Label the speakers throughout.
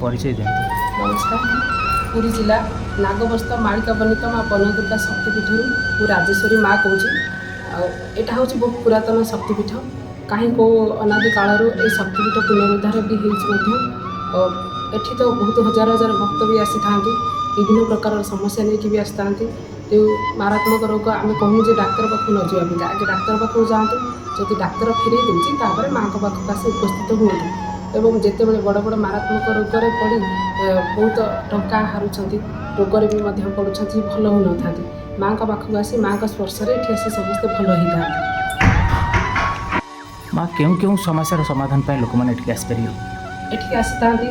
Speaker 1: ପରିଚୟ ଦିଅନ୍ତୁ।
Speaker 2: ନମସ୍କାର। ପୁରୀ ଜିଲ୍ଲା ନାଗବସ୍ତ ମାଳିକା ବର୍ଣ୍ଣିତ ମା ବନଦୁର୍ଗା ଶକ୍ତିପୀଠରୁ ମୁଁ ରାଜେଶ୍ୱରୀ ମା କହୁଛି। ଆଉ ଏଇଟା ହେଉଛି ବହୁତ ପୁରାତନ ଶକ୍ତିପୀଠ। କାହିଁ କେଉଁ ଅନାଦି କାଳରୁ ଏଇ ଶକ୍ତିପୀଠ ପୁନରୁଦ୍ଧାର ବି ହେଇଛି ମଧ୍ୟ। ଏଠି ତ ବହୁତ ହଜାର ହଜାର ଭକ୍ତ ବି ଆସିଥାନ୍ତି, ବିଭିନ୍ନ ପ୍ରକାରର ସମସ୍ୟା ନେଇକି ବି ଆସିଥାନ୍ତି। ଯେଉଁ ମାରାତ୍ମକ ରୋଗ, ଆମେ କହୁନୁ ଯେ ଡାକ୍ତର ପାଖକୁ ନ ଯିବା ପାଇଁକା। ଆଗେ ଡାକ୍ତର ପାଖକୁ ଯାଆନ୍ତୁ, ଯଦି ଡାକ୍ତର ଫେରେଇ ଦେଉଛି, ତାପରେ ମାଆଙ୍କ ପାଖକୁ ଆସି ଉପସ୍ଥିତ ହୁଅନ୍ତୁ। ଏବଂ ଯେତେବେଳେ ବଡ଼ ବଡ଼ ମାରାତ୍ମକ ରୋଗରେ ପଡ଼ି ବହୁତ ଟଙ୍କା ହାରୁଛନ୍ତି, ରୋଗରେ ବି ମଧ୍ୟ ପଡ଼ୁଛନ୍ତି, ଭଲ ହେଉନଥାନ୍ତି, ମାଆଙ୍କ ପାଖକୁ ଆସି ମାଆଙ୍କ ସ୍ପର୍ଶରେ ଏଠି ଆସି ସମସ୍ତେ ଭଲ ହେଇଥାନ୍ତି।
Speaker 1: ମା, କେଉଁ କେଉଁ ସମସ୍ୟାର ସମାଧାନ ପାଇଁ ଲୋକମାନେ ଏଠିକି ଆସିପାରିବେ?
Speaker 2: ଏଠିକି ଆସିଥାନ୍ତି,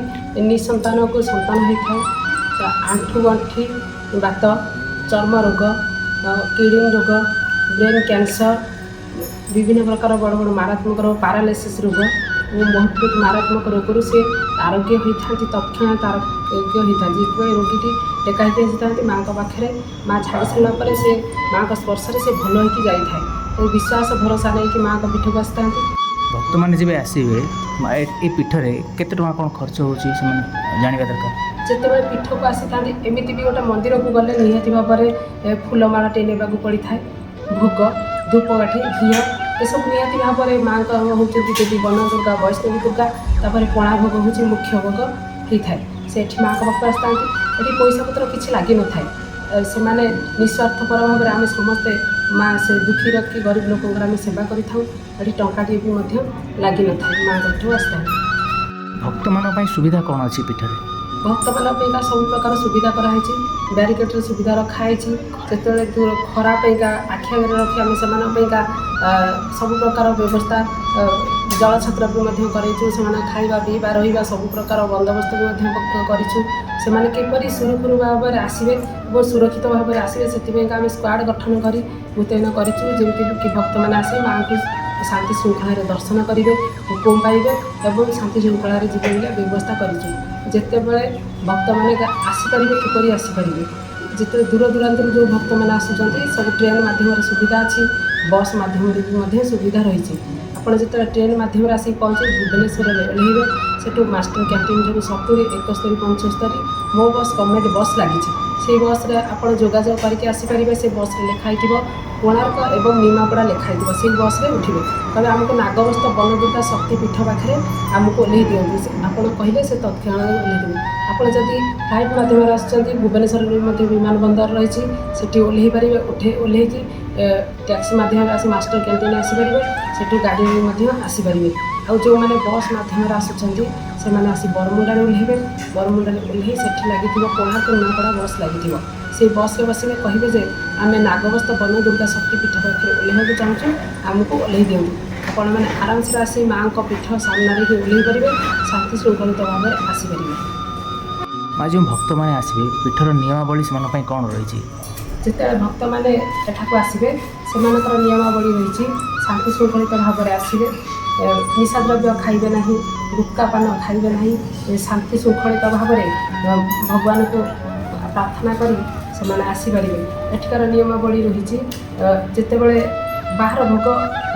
Speaker 2: ନିସନ୍ତାନକୁ ସନ୍ତାନ ହେଇଥାଏ, ଆଣ୍ଠୁ ଗଣ୍ଠି ବାତ, ଚର୍ମ ରୋଗ, କିଡ଼ନୀ ରୋଗ, ବ୍ରେନ୍ କ୍ୟାନ୍ସର, ବିଭିନ୍ନ ପ୍ରକାର ବଡ଼ ବଡ଼ ମାରାତ୍ମକ ରୋଗ, ପାରାଲିସିସ୍ ରୋଗ ଏବଂ ବହୁତ ବହୁତ ମାରାତ୍ମକ ରୋଗରୁ ସେ ଆରୋଗ୍ୟ ହୋଇଥାନ୍ତି, ତତ୍କ୍ଷଣାତ୍ ଆରୋଗ୍ୟ ହୋଇଥାନ୍ତି। ଯେତେବେଳେ ରୋଗୀଟି ଟେକା ହେଇକି ଆସିଥାନ୍ତି ମାଆଙ୍କ ପାଖରେ, ମା ଝାଡ଼ି ସାରିଲା ପରେ ସେ ମାଆଙ୍କ ସ୍ପର୍ଶରେ ସେ ଭଲ ହେଇକି ଯାଇଥାଏ। ତେଣୁ ବିଶ୍ୱାସ ଭରସା ନେଇକି ମାଆଙ୍କ ପୀଠକୁ ଆସିଥାନ୍ତି।
Speaker 1: ଭକ୍ତମାନେ ଯେବେ ଆସିବେ ମା, ଏ ପୀଠରେ କେତେ ଟଙ୍କା କ'ଣ ଖର୍ଚ୍ଚ ହେଉଛି, ସେମାନେ ଜାଣିବା ଦରକାର।
Speaker 2: ଯେତେବେଳେ ପୀଠକୁ ଆସିଥାନ୍ତି, ଏମିତି ବି ଗୋଟେ ମନ୍ଦିରକୁ ଗଲେ ନିହାତି ଭାବରେ ଫୁଲମାଳଟେ ନେବାକୁ ପଡ଼ିଥାଏ, ଭୋଗ, ଧୂପକାଠି, ଘିଅ, ଏସବୁ ନିହାତି ଭାବରେ। ମାଆଙ୍କ ହେଉଛନ୍ତି ଦେବୀ ବନ ଦୁର୍ଗା, ବୈଷ୍ଣବୀ ଦୁର୍ଗା। ତାପରେ ପଣା ଭୋଗ ହେଉଛି ମୁଖ୍ୟ ଭୋଗ ହେଇଥାଏ। ସେ ଏଠି ମାଆଙ୍କ ପାଖକୁ ଆସିଥାନ୍ତି। ଏଠି ପଇସା ପତ୍ର କିଛି ଲାଗିନଥାଏ। ସେମାନେ ନିସ୍ୱାର୍ଥପର ଭାବରେ ଆମେ ସମସ୍ତେ ମା ସେ ଦୁଃଖୀ ରଖି ଗରିବ ଲୋକଙ୍କର ଆମେ ସେବା କରିଥାଉ। ଏଠି ଟଙ୍କାଟିଏ ବି ମଧ୍ୟ ଲାଗିନଥାଏ, ମାଆଙ୍କ ଠୁ ଆସିଥାନ୍ତି।
Speaker 1: ଭକ୍ତମାନଙ୍କ ପାଇଁ ସୁବିଧା କ'ଣ ଅଛି ପୀଠରେ?
Speaker 2: ଭକ୍ତମାନଙ୍କ ପାଇଁକା ସବୁ ପ୍ରକାର ସୁବିଧା କରାହେଇଛି। ବ୍ୟାରିକେଡ଼ର ସୁବିଧା ରଖାହେଇଛି। ଯେତେବେଳେ ଦୂର ଖରା ପାଇଁକା ଆଖି ଆଗରେ ରଖି ଆମେ ସେମାନଙ୍କ ପାଇଁକା ସବୁ ପ୍ରକାର ବ୍ୟବସ୍ଥା, ଜଳଛତ୍ର ବି ମଧ୍ୟ କରେଇଛୁ। ସେମାନେ ଖାଇବା, ପିଇବା, ରହିବା ସବୁ ପ୍ରକାର ବନ୍ଦୋବସ୍ତ ବି ମଧ୍ୟ କରିଛୁ। ସେମାନେ କିପରି ସୁରୁଖୁରୁ ଭାବରେ ଆସିବେ ଏବଂ ସୁରକ୍ଷିତ ଭାବରେ ଆସିବେ, ସେଥିପାଇଁକା ଆମେ ସ୍କ୍ୱାଡ଼ ଗଠନ କରି ମୁତୟନ କରିଛୁ, ଯେମିତିକି ଭକ୍ତମାନେ ଆସି ମାଆଙ୍କୁ ଶାନ୍ତି ଶୃଙ୍ଖଳାରେ ଦର୍ଶନ କରିବେ, ହୁକୁମ ପାଇବେ ଏବଂ ଶାନ୍ତି ଶୃଙ୍ଖଳାରେ ଯିବେ ବୋଲି ବ୍ୟବସ୍ଥା କରିଛୁ। ଯେତେବେଳେ ଭକ୍ତମାନେ ଆସିପାରିବେ, କିପରି ଆସିପାରିବେ, ଯେତେବେଳେ ଦୂର ଦୂରାନ୍ତରୁ ଯେଉଁ ଭକ୍ତମାନେ ଆସୁଛନ୍ତି, ସବୁ ଟ୍ରେନ୍ ମାଧ୍ୟମରେ ସୁବିଧା ଅଛି, ବସ୍ ମାଧ୍ୟମରେ ବି ମଧ୍ୟ ସୁବିଧା ରହିଛି। ଆପଣ ଯେତେବେଳେ ଟ୍ରେନ୍ ମାଧ୍ୟମରେ ଆସିକି ପହଞ୍ଚି ଭୁବନେଶ୍ୱରରେ ଓହ୍ଲେଇବେ, ସେଠୁ ମାଷ୍ଟର କ୍ୟାଣ୍ଟିନ୍ ଠାରୁ 70, 71, 75 ମୋ ବସ୍, ଗଭର୍ଣ୍ଣମେଣ୍ଟ ବସ୍ ଲାଗିଛି। ସେଇ ବସ୍ରେ ଆପଣ ଯୋଗାଯୋଗ କରିକି ଆସିପାରିବେ। ସେ ବସ୍ରେ ଲେଖା ହେଇଥିବ କୋଣାର୍କ ଏବଂ ନିମାପଡ଼ା ଲେଖା ହେଇଥିବ। ସେଇ ବସ୍ରେ ଉଠିବେ, କହିବେ ଆମକୁ ନାଗବସ୍ତ ବନଦୁର୍ଗା ଶକ୍ତି ପୀଠ ପାଖରେ ଆମକୁ ଓହ୍ଲେଇ ଦିଅନ୍ତୁ। ସେ ଆପଣ କହିଲେ ସେ ତତ୍କ୍ଷଣାତ୍ ଓହ୍ଲେଇ ଦେବେ। ଆପଣ ଯଦି ଫ୍ଲାଇଟ୍ ମାଧ୍ୟମରେ ଆସୁଛନ୍ତି, ଭୁବନେଶ୍ୱରରେ ମଧ୍ୟ ବିମାନ ବନ୍ଦର ରହିଛି, ସେଠି ଓହ୍ଲେଇ ପାରିବେ। ଓହ୍ଲେଇକି ଟ୍ୟାକ୍ସି ମାଧ୍ୟମରେ ଆସି ମାଷ୍ଟର କ୍ୟାଣ୍ଟିନ୍ ଆସିପାରିବେ, ସେଠୁ ଗାଡ଼ିରେ ମଧ୍ୟ ଆସିପାରିବେ। ଆଉ ଯେଉଁମାନେ ବସ୍ ମାଧ୍ୟମରେ ଆସୁଛନ୍ତି, ସେମାନେ ଆସି ବରମୁଣ୍ଡାରେ ଓହ୍ଲେଇବେ। ବରମୁଣ୍ଡାରେ ଓହ୍ଲେଇ ସେଠି ଲାଗିଥିବ କୋଣାର୍କ ନିମାପଡ଼ା ବସ୍ ଲାଗିଥିବ, ସେଇ ବସ୍ରେ ବସିବେ। କହିବେ ଯେ ଆମେ ନାଗବସ୍ତ ବନ ଦୁର୍ଗା ଶକ୍ତି ପୀଠ ପାଖରେ ଓହ୍ଲେଇବାକୁ ଚାହୁଁଛୁ, ଆମକୁ ଓହ୍ଲେଇ ଦିଅନ୍ତୁ। ଆପଣମାନେ ଆରାମସରେ ଆସି ମାଆଙ୍କ ପୀଠ ସାମ୍ନାରେ ହିଁ ଓହ୍ଲେଇ ପାରିବେ, ଶାନ୍ତି ଶୃଙ୍ଖଳିତ ଭାବରେ ଆସିପାରିବେ।
Speaker 1: ମା, ଯେଉଁ ଭକ୍ତମାନେ ଆସିବେ, ପୀଠର ନିୟମାବଳୀ ସେମାନଙ୍କ ପାଇଁ କ'ଣ ରହିଛି?
Speaker 2: ଯେତେବେଳେ ଭକ୍ତମାନେ ଏଠାକୁ ଆସିବେ, ସେମାନଙ୍କର ନିୟମାବଳୀ ରହିଛି, ଶାନ୍ତି ଶୃଙ୍ଖଳିତ ଭାବରେ ଆସିବେ, ନିଶାଦ୍ରବ୍ୟ ଖାଇବେ ନାହିଁ, ଗୁଟକା ପାନ ଖାଇବେ ନାହିଁ। ଶାନ୍ତି ଶୃଙ୍ଖଳିତ ଭାବରେ ଭଗବାନଙ୍କୁ ପ୍ରାର୍ଥନା କରି ସେମାନେ ଆସିପାରିବେ। ଏଠିକାର ନିୟମାବଳୀ ରହିଛି, ଯେତେବେଳେ ବାହାର ଭୋଗ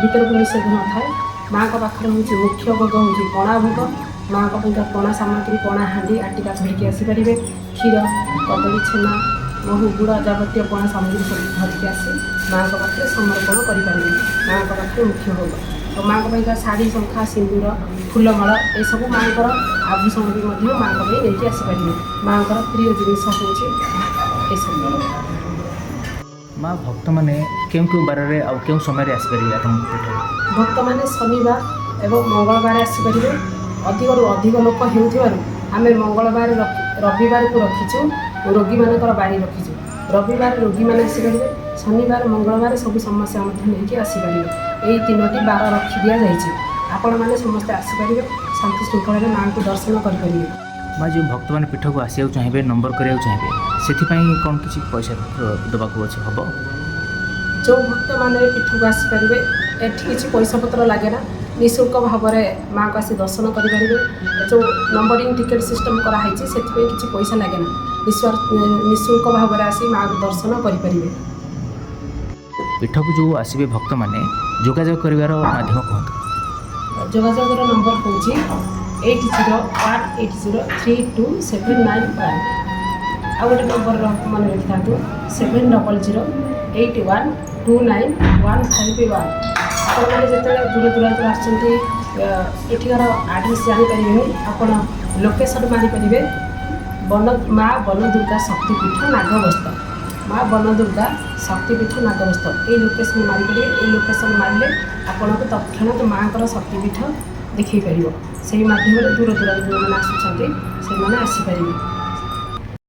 Speaker 2: ଭିତରକୁ ନିଷେଧ ନଥାଏ। ମାଆଙ୍କ ପାଖରେ ହେଉଛି ମୁଖ୍ୟ ଭୋଗ ହେଉଛି ପଣା ଭୋଗ। ମାଆଙ୍କ ପାଇଁକା ପଣା ସାମଗ୍ରୀ, ପଣା ହାଣ୍ଡି, ଆଟିକା ଧରିକି ଆସିପାରିବେ। କ୍ଷୀର, କଦଳୀ, ଛେନା, ମହୁ, ଗୁଡ଼ ଯାବତୀୟ ପଣା ସାମଗ୍ରୀ ସବୁ ଧରିକି ଆସି ମାଆଙ୍କ ପାଖରେ ସମର୍ପଣ କରିପାରିବେ। ମାଆଙ୍କ ପାଖରେ ମୁଖ୍ୟ ଭୋଗ। ଆଉ ମାଆଙ୍କ ପାଇଁକା ଶାଢ଼ୀ, ଶଙ୍ଖା, ସିନ୍ଦୁର, ଫୁଲମାଳ, ଏସବୁ ମାଆଙ୍କର ଆଭୂଷଣ ବି ମଧ୍ୟ ମାଆଙ୍କ ପାଇଁ ନେଇକି ଆସିପାରିବେ। ମାଆଙ୍କର ପ୍ରିୟ ଜିନିଷ ହେଉଛି ଏସବୁ।
Speaker 1: ମା, ଭକ୍ତମାନେ କେଉଁ କେଉଁ ବାରରେ ଆଉ କେଉଁ ସମୟରେ ଆସିପାରିବେ ଆପଣଙ୍କ ପୀଠରେ?
Speaker 2: ଭକ୍ତମାନେ ଶନିବାର ଏବଂ ମଙ୍ଗଳବାର ଆସିପାରିବେ। ଅଧିକରୁ ଅଧିକ ଲୋକ ହେଉଥିବାରୁ ଆମେ ମଙ୍ଗଳବାର, ରବିବାରକୁ ରଖିଛୁ, ରୋଗୀମାନଙ୍କର ବାରି ରଖିଛୁ। ରବିବାର ରୋଗୀମାନେ ଆସିପାରିବେ। ଶନିବାର, ମଙ୍ଗଳବାର ସବୁ ସମସ୍ୟା ମଧ୍ୟ ନେଇକି ଆସିପାରିବେ। ଏଇ ତିନୋଟି ବାର ରଖି ଦିଆଯାଇଛି। ଆପଣମାନେ ସମସ୍ତେ ଆସିପାରିବେ, ଶାନ୍ତି ଶୃଙ୍ଖଳାରେ ମାଆଙ୍କୁ ଦର୍ଶନ କରିପାରିବେ।
Speaker 1: ମା, ଯେଉଁ ଭକ୍ତମାନେ ପୀଠକୁ ଆସିବାକୁ ଚାହିଁବେ, ନମ୍ବର କରିବାକୁ ଚାହିଁବେ, ସେଥିପାଇଁ କ'ଣ କିଛି ପଇସା ଦେବାକୁ ଅଛି ହେବ?
Speaker 2: ଯେଉଁ ଭକ୍ତମାନେ ପୀଠକୁ ଆସିପାରିବେ, ଏଠି କିଛି ପଇସା ପତ୍ର ଲାଗେ ନା। ନିଃଶୁଳ୍କ ଭାବରେ ମାଆଙ୍କୁ ଆସି ଦର୍ଶନ କରିପାରିବେ। ଯେଉଁ ନମ୍ବରିଂ ଟିକେଟ୍ ସିଷ୍ଟମ୍ କରାହେଇଛି, ସେଥିପାଇଁ କିଛି ପଇସା ଲାଗେ ନା। ନିଃଶୁଳ୍କ ଭାବରେ ଆସି ମାଆଙ୍କୁ ଦର୍ଶନ କରିପାରିବେ।
Speaker 1: ପୀଠକୁ ଯେଉଁ ଆସିବେ ଭକ୍ତମାନେ, ଯୋଗାଯୋଗ କରିବାର ମାଧ୍ୟମ କୁହନ୍ତୁ।
Speaker 2: ଯୋଗାଯୋଗର ନମ୍ବର ହେଉଛି 8018032791। ଆଉ ଗୋଟେ ନମ୍ବର ମନେ ରଖିଥାନ୍ତୁ, 7008129151। ଆପଣମାନେ ଯେତେବେଳେ ଦୂର ଦୂରାନ୍ତରୁ ଆସୁଛନ୍ତି, ଏଠିକାର ଆଡ୍ରେସ୍ ଜାଣିପାରିବେନି, ଆପଣ ଲୋକେସନ୍ ମାରିପାରିବେ। ବନ ମା ବନଦୁର୍ଗା ଶକ୍ତିପୀଠ ନାଗବସ୍ତ, ମା ବନଦୁର୍ଗା ଶକ୍ତିପୀଠ ନାଗବସ୍ତ, ଏଇ ଲୋକେସନ୍ ମାରିପାରିବେ। ଏଇ ଲୋକେସନ୍ ମାରିଲେ ଆପଣଙ୍କୁ ତତ୍କ୍ଷଣାତ୍ ମାଆଙ୍କର ଶକ୍ତିପୀଠ ଦେଖାଇ ପାରିବ। ସେଇ ମାଧ୍ୟମରେ ଦୂର ଦୂରାନ୍ତରୁ ଯେଉଁମାନେ ଆସୁଛନ୍ତି, ସେମାନେ ଆସିପାରିବେ।